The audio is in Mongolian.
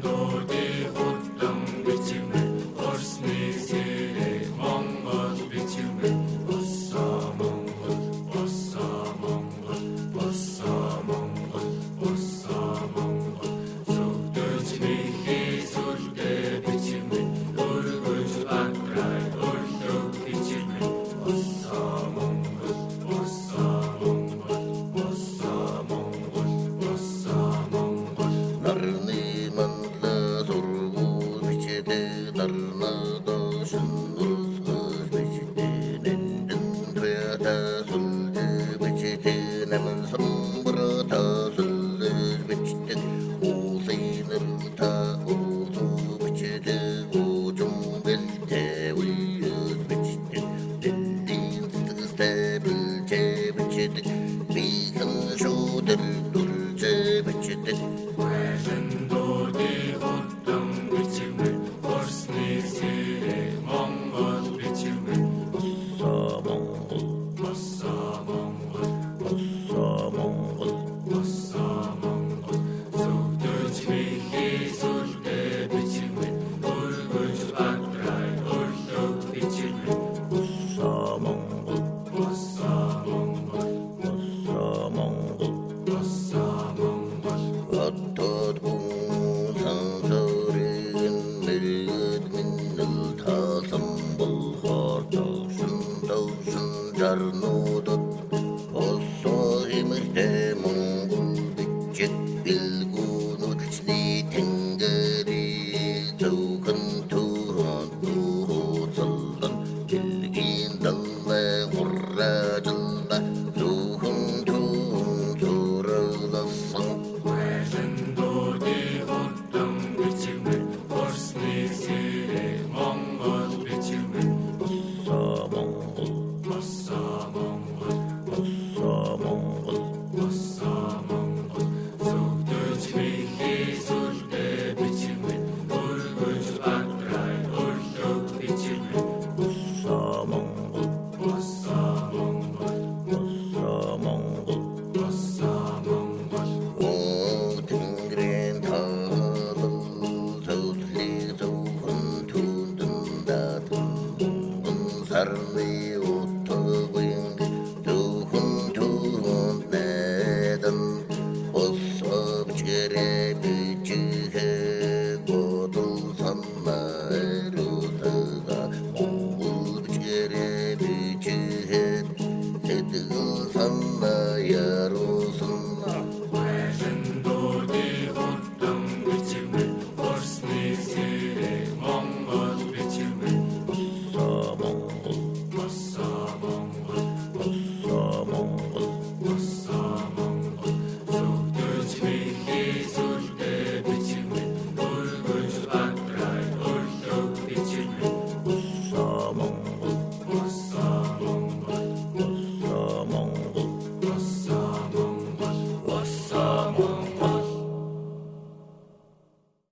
Байландуудын худам бичигмэн, Орсны сэрэг Монгол бичигмэн. Босоо Монгол, босоо Монгол, босоо Монгол, босоо Монгол. Зүгдэж мэхий сүртэй бичигмэн, өргөж бадрай өрлөг бичигмэн. Босоо Монгол, босоо Монгол, босоо Монгол, босоо Монгол. Нарны манлай сургууль бичдэг, нарнаа доош нүрсгэж бичдэг, нэндэн туяата сүлж бичдэг, наман самбарта сүлж бичдэг, уулын нарта уулзуу бичдэг, уужим бэлтэй үеэс бичдэг, дэллийн цэцэгстэй бэлчээ бичдэг, бихэн шүүдэр дүржээ бичдэг. Байландуудын худам бичигмэн, Орсны сэрэг Монгол бичигмэн. Босоо Монгол, Босоо Монгол, босоо Монгол, босоо Монгол. Зүгдэж мэхий сүртэй бичигмэн, өргөж бадрай өрлөг бичигмэн. босоо Монгол, Босоо Монгол, босоо Монгол. Босоо Монгол. Хотод хүн сансарыг мэргэд минь таасан болохоор доош доош жарнуудад